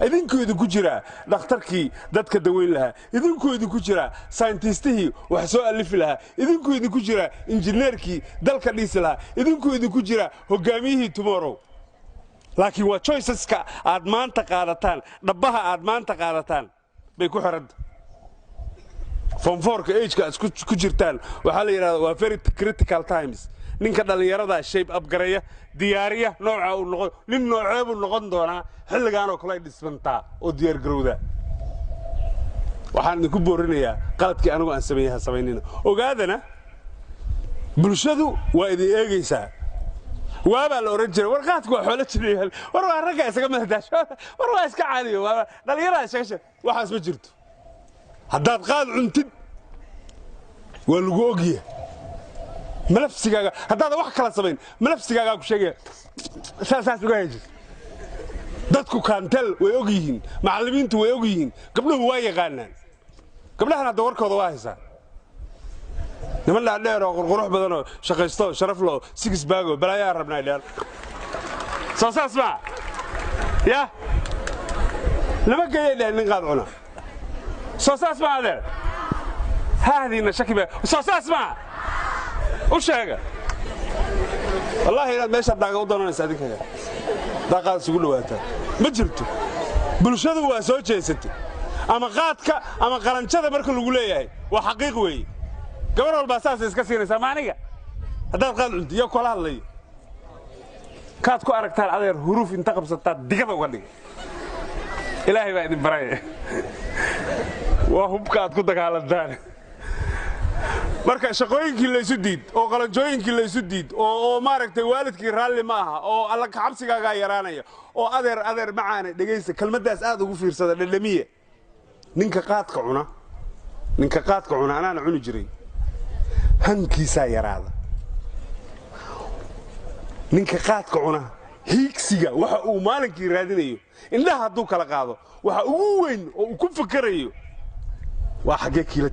Idinkuu idinku jiraa dhakhtarkii dadka daweyn lahaa, idinkuu idinku jiraa sayntistihii wax soo alifi lahaa, idinkuu idinku jiraa injineerkii dalka dhiisi lahaa, idinkuu idinku jiraa hogaamiyihii tomorrow. Laakiin waa choiceska aad maanta qaadataan, dhabbaha aad maanta qaadataan bay ku xidhanta. Form fourka ageka aad ku jirtaan waxaa la yidhahdaa waa very critical times. Ninka dhallinyaradaa shape up gareeya, diyaariya nooca uu noqon, nin noocee buu noqon doonaa, xilligaanoo kale ay dhismantaa oo diyaargarowdaa. Waxaan idinku boorinayaa, qaladkii anigu aan sameeyey ha samaynina. Ogaadana, bulshadu waa idin eegaysaa. Waabaa la odhan jiray, "War qaadku waa xoolo jirayaal, war waa ragga isaga madadaasho, war waa iska caadiyo, waa dhallinyaradaa sheegasha." Waxaas ma jirto. Haddaad qaad cuntid, waa lagu ogyahay malafsigaaga. Haddaadan wax kala samayn, malafsigaagaa ku sheegaya. Saasaas uga hejis, dadku kaantel way og yihiin, macallimiintu way og yihiin, gabdhuhu waa yaqaanaan. Gabdhahan hadda warkooda waa haysaa. Niman dhaadheer oo qurqurux badanoo shaqaysto, sharaf loo, six pack oo balaayaa rabnaa dheer. Soo saas maa ya lama geeyay dheh nin qaad cuna. Soo saas maa, adeer? Haahdiinna shaki ba. Soo saas maa? U sheega. Wallaahi inaad meeshaa daaga u doonanaysa adinkaga daaqaad isugu dhawaataa ma jirto. Bulshadu waa soo jeesatay. Ama qaadka ama qalanjada marka lagu leeyahay, waa xaqiiq weeye. Gabar walbaa saasay iska siinaysaa. Ma aniga haddaad qaad cunti iyo kula hadlayo kaad ku aragtaan, adeer, huruuf inta qabsataa digada uga dhiga. Ilaahay baa idin baraya, waa hubka aad ku dagaalantaan. Marka shaqooyinkii laysu diid oo qalanjooyinkii laysu diid oo maaragtay waalidkii raalli ma aha oo alla kacabsigaagaa yaraanaya oo adeer, adeer macaane, dhegaysta kelmaddaas, aad ugu fiirsada, dhadhamiya. Ninka qaadka cuna, ninka qaadka cuna, anaana cuni jiray, hankiisaa yaraada. Ninka qaadka cuna hiigsiga waxa uu maalinkii raadinayo, indhaha hadduu kala qaado, waxa ugu weyn oo uu ku fakerayo waa xaggee kiila.